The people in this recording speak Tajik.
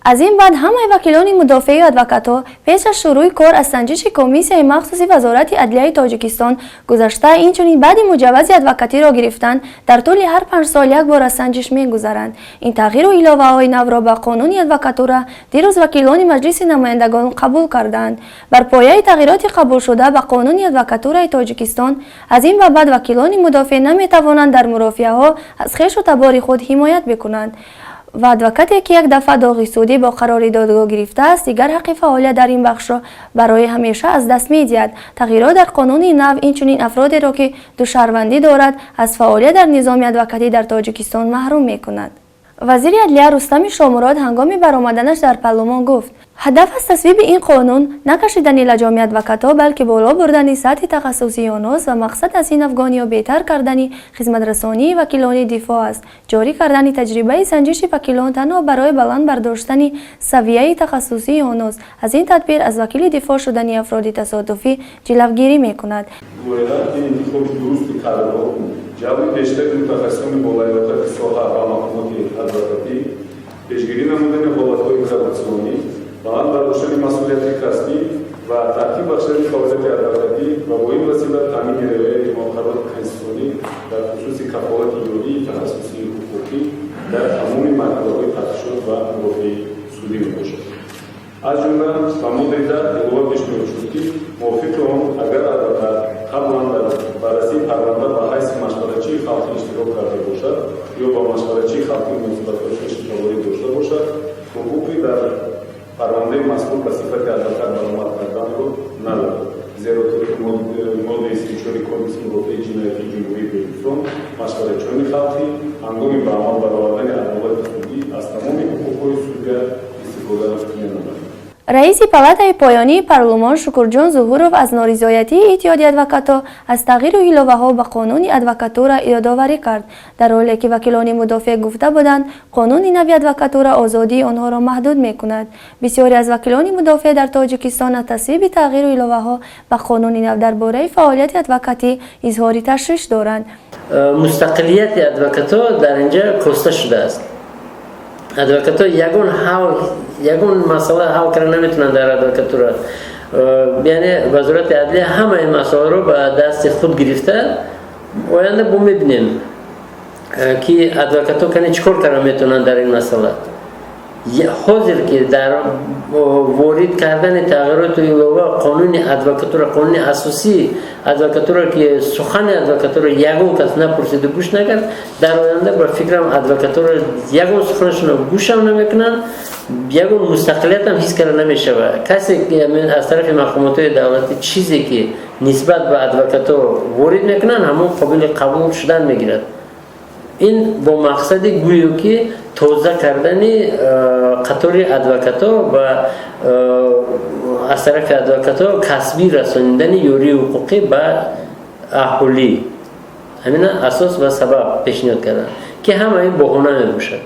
Аз ин баъд ҳамаи вакилони мудофеъю адвокатҳо пеш аз шурӯи кор аз санҷиши комиссияи махсуси Вазорати адлияи Тоҷикистон гузашта, инчунин баъди муҷаввази адвокатиро гирифтан дар тӯли ҳар 5 сол як бор аз санҷиш мегузаранд. Ин тағйиру иловаҳои навро ба қонуни адвокатура дирӯз вакилони Маҷлиси намояндагон қабул карданд. Бар пояи тағйироти қабулшуда ба қонуни адвокатураи Тоҷикистон, аз ин ба баъд вакилони мудофеъ наметавонанд дар мурофиаҳо аз хешу табори худ ҳимоят бикунанд ва адвокате, ки як дафъа доғи судӣ бо қарори додгоҳ гирифтааст, дигар ҳаққи фаъолият дар ин бахшро барои ҳамеша аз даст медиҳад. Тағйирот дар қонуни нав инчунин афродеро, ки душаҳрвандӣ дорад, аз фаъолият дар низоми адвокатӣ дар Тоҷикистон маҳрум мекунад. Вазири адлия Рустами Шомурод ҳангоми баромаданаш дар парлумон гуфт, ҳадаф аз тасвиби ин қонун накашидани лаҷоми адвокатҳо, балки боло бурдани сатҳи тахассусии онҳост ва мақсад аз ин афгониҳо беҳтар кардани хизматрасонии вакилони дифоъ аст. Ҷорӣ кардани таҷрибаи санҷиши вакилон танҳо барои баланд бардоштани савияи тахассусии онҳост. Аз ин тадбир аз вакили дифоъ шудани афроди тасодуфӣ ҷилавгирӣ мекунад. Интихоби дурусти кадрҳо, ҷалби бештари мутахассисони болаёқати соҳа ба мақомоти адвокатӣ, пешгирӣ намудани ҳолатҳои коррупсионӣ, баланд бардоштани масъулияти касбӣ ва таҳким бахшидани фаъолияти адвокатӣ ва бо ин васила таъмини риояи муқаррароти конститутсионӣ дар хусуси кафолати ёрии тахассусии ҳуқуқӣ дар тамоми марҳилаҳои тафтишот ва мурофиаи судӣ мебошад. Аз ҷумла ба моддаи 10 илова пешниҳод шуд, ки мувофиқи он агар адвокат қаблан дар баррасии парванда ба ҳайси машваратчии халқӣ иштирок карда бошад ё ба машваратчии халқӣ муносибатҳои хешу дошта бошад, ҳуқуқи дар парвандаи мазкур ба сифати адвокат баромад карданро надорад, зеро тибқи моддаи 34-и Кодекси мурофиаи ҷиноятии Ҷумҳурии Тоҷикистон машваратчиёни халқӣ ҳангоми ба амал баровардани адолати судӣ аз тамоми ҳуқуқҳои судя истифода менамояд. Раиси палатаи поёнии парлумон Шукурҷон Зуҳуров аз норизоятии Иттиҳоди адвокатҳо аз тағйиру иловаҳо ба қонуни адвокатура ёдоварӣ кард. Дар ҳоле ки вакилони мудофеъ гуфта буданд, қонуни нави адвокатура озодии онҳоро маҳдуд мекунад. Бисёре аз вакилони мудофеъ дар Тоҷикистон аз тасвиби тағйиру иловаҳо ба қонуни нав дар бораи фаъолияти адвокатӣ изҳори ташвиш доранд. Мустақилияти адвокатҳо дар инҷа коста шудааст. Адвокатҳо ягон ҳал, ягон масъала ҳал карда наметавонанд дар адвокатура. Яъне Вазорати адлия ҳамаи масъаларо ба дасти худ гирифта. Оянда бо мебинем, ки адвокатҳо кане чӣ кор карда метавонанд дар ин масъала. Ҳозир ки дар ворид кардани тағйироту илова қонуни адвокатура, қонуни асосии адвокатура, ки сухани адвокатура ягон кас напурсиду гӯш накард, дар оянда, ба фикрам, адвокатура ягон суханашонро гӯшам намекунанд, ягон мустақилиятам ҳис карда намешавад. Касе аз тарафи мақомотҳои давлатӣ чизе ки нисбат ба адвокатҳо ворид мекунанд, ҳамон қобили қабул шудан мегирад. Ин бо мақсади гӯё ки тоза кардани қатори адвокатҳо ва аз тарафи адвокатҳо касбӣ расонидани ёрии ҳуқуқӣ ба аҳолӣ, ҳамина асос ва сабаб пешниҳод карданд, ки ҳамаи баҳона мебошад.